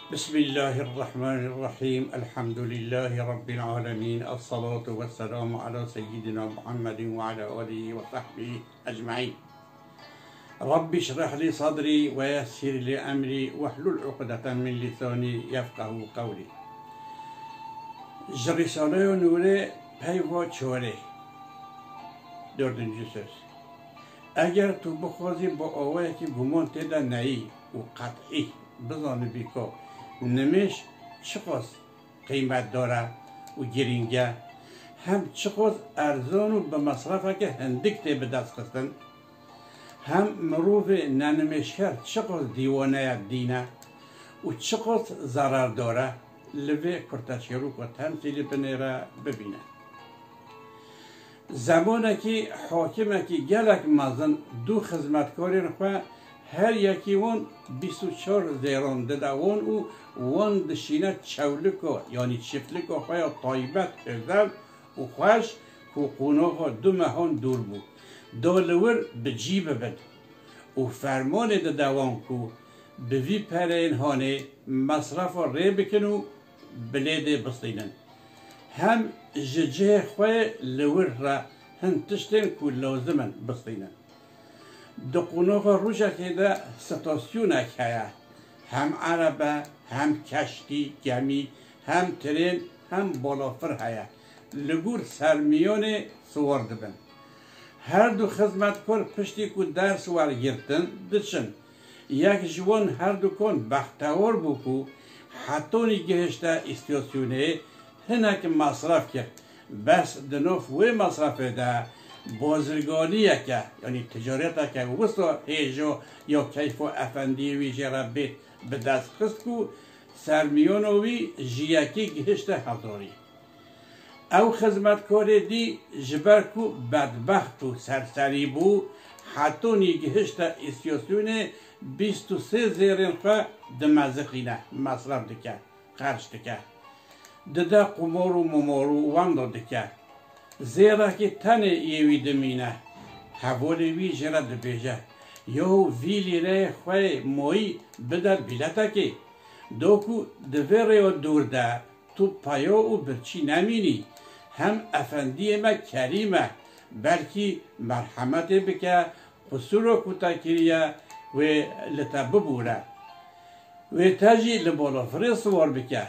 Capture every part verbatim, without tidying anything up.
بسم الله الرحمن الرحيم. الحمد لله رب العالمين. الصلاة والسلام على سيدنا محمد وعلى آله وصحبه أجمعين. رب اشرح لي صدري ويسر لي أمري واحلل عقدة من لساني يفقهوا قولي. Ji Rîsaleya Nûrê peyva çarê. Dördüncü söz. Eger tu bixwazî bi awayekî guman tê de neyî û qet'î bizanibî ku nimêj çiqas qîmetdar e û girîng e, hem çiqas erzan û bi mesrefeke hindik tê bidestxistin, hem mirovê nenimêjker çiqas dîwaneya dîn e û çiqas zerardar e, li vê kurteçîroka temsîlî binêre bibîne. Zemanekî hakimekî gelek mezin du xizmetkarên xwe, her yekî wan bîst û çar zêran dide wan û wan dişîne çewlika, yanî çîftlika xwe ya taybet, özel û xweş ku qonaxa du mehan dûr bû, da li wir bi cî bibin û fermanê dide wan ku bi vî pereyên hanê mesrefa rê bikin û bilêdê bistînin. Hem ji cihê xwe li wir re hin tiştên ku lazim in bistînin. Di qonaxa rojekê de stasyonek heye. Hem erebe, hem keştî, gemî, hem tirên, hem balafir heye. Li gor sermiyanê siwar dibin. Her du xizmetkar piştî ku ders wergirtin, diçin. Yek ji wan herdukan bextewar bû ku hetonî gihişte îstasyonê, hinek mesref kir. Bes di nav wê mesrefê de bazirganiyeke, yanî ticareteke wisa hêja ya keyfa efendiyê wî jê re bêt bi dest xist ku sermiyona wî ji yekê gihişte hezarî. Ew xizmetkarê dî ji ber ku bedbext û serserî bû, hetonî gihişte îstasyonê bîst û sê zêrên xwe dimeziqîne, mesref dike, xerc dike. Dide qumar û mumar û wenda dike. Zêrekî tenê yê wî dimîne. Hevalê wî jê re dibêje, Yahu vî lîreyê xwe yê mayî bide bîletekê. Do ku di vê rêya dûr de tu peya û birçî nemînî. Hem efendiyê me kerîm e, belkî merhemetê bike, qusûra ku te kiriye wê li te bibûre. Wê te jî li balafirê siwar bike.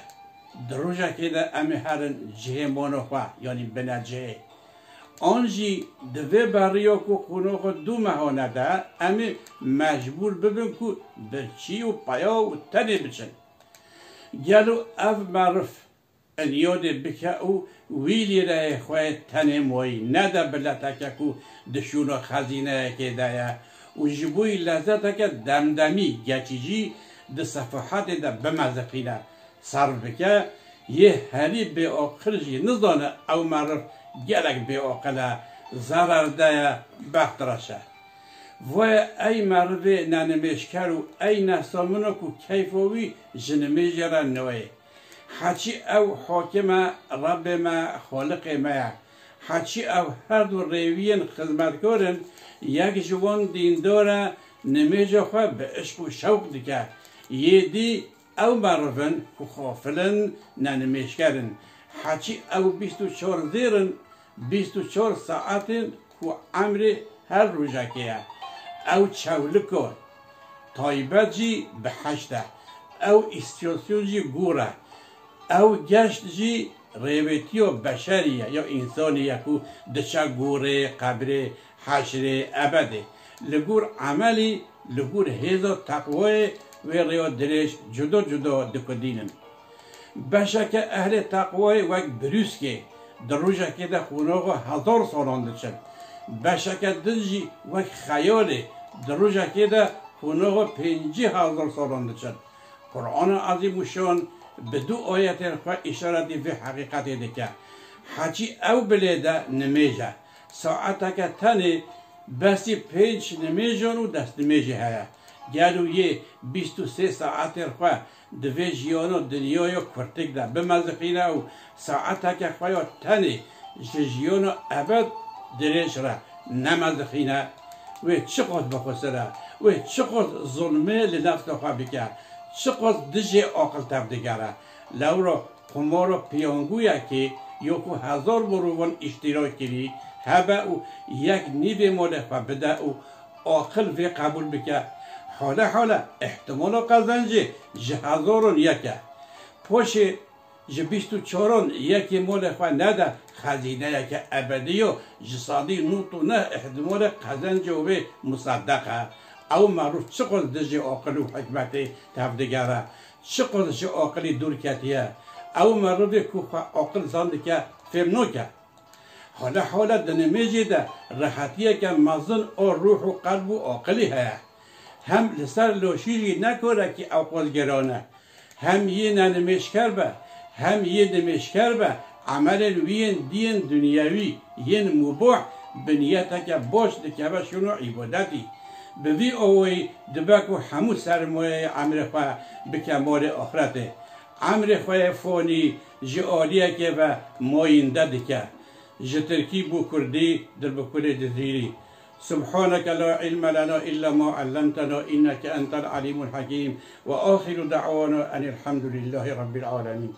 Di rojekê de em ê herin cihê mano xwe, yanî binecihê. An jî di vê beriya ku qonaxa du mehane de em ê mecbûr bibin ku birçî û peya û tenê biçin. Gelo ev meriv inyodê bike û wî lîreyê xwe yê tenê mayî nede bileteke ku di şûna xezîneyekê de ye û ji bo wî lezzeteke demdemî, geçîcî di sefahetê de bimeziqîne, serf bike, yê herî bêaqil jî nizane ew meriv gelek bêaqil e, zererde ye, bextreş e. Voye ey merivê nenimêjker û ey nefsa min e ku keyfa wî ji nimêjê re nayê. Heçî ew hakim e, Rebbê me, Xaliqê me ye. Heçî ew her du rêwiyên xizmetkar in, yek ji wan dîndar e, nimêja xwe bi işq û şewq dike. Yê dî ew meriv in ku xafil in, nenimêjker in. Heçî ew bîst û çar zêr in, bîst û çar saetên ku emrê her rojekê ye. Ew çewlika taybet jî biheşt e. Ew îstasyon jî gor e. Ew geşt jî rêwêtiya beşerî ye, ya însanî ye ku diçe gorê, qebrê, heşrê, ebedê. Li gor emelî, li gor hêza teqwayê wê rêya dirêj cuda cuda dikudînin. Beşeke ehlê teqwayê wek birûskê di rojekê de qonaxa hezar salan diçin. Beşeke din jî wek xeyalê di rojekê de qonaxa pêncî hezar salan diçin. Qur'ana Ezîmuşan bi du ayetên xwe îşaretî vê heqîqetê dike. Heçî ew bilêde nimêj e. Saeteke tenê besî pênc nimêjan û destnimêjê heye. Gelo yê bîst û sê saetên xwe di vê jiyana dinyaya kurtik de bimeziqîne û saeteke xwe ya tenê ji jiyana ebed dirêj re nemeziqîne, wê çiqas bixusire, wê çiqas zulmê li nefsa xwe bike, Çiqas dijê aqil tevdigere. Lewra qumara piyanguyekê yo ku hezar mirovan îştîrak kirî hebe û yek nîvê malê xwe bide û aqil vê qebûl bike, hale hale îhtimala qezencê ji hezaran yek e. Paşê ji bîst û çaran yekê malê xwe nede, xezîneyeke ebedî yo, ji sedî nod û neh îhtimala qezencê wê museddeq e. Ew merûv çiqas dijê aqil û hikmetê tevdigere, çiqas ji aqilî dûr ketiye. Ew merivê ku xwe aqil zan dike, fêm nake. Hale hale di nimêjê de rehetiyeke mezin a ruh û qelb û aqilî heye. Hem li ser laşî jî ne karekî ewqas giran e. Hem yê nenimêjker be, hem yê nimêjker be, emelên wî yên diyên dinyewî, yên mubah, bi niyeteke baş dikeve şûna îbadetî. Bi vî awayî dibe ku hemû sermayeyê emrê xwe bike malê axretê. Emrê xwe yê fanî ji aliyekê ve mayînde dike. Ji tirkî bo kurdî, dilbikurê Cizîrî. سبحانك لا علم لنا إلا ما علمتنا إنك أنت العليم الحكيم. وآخر دعوانا أن الحمد لله رب العالمين.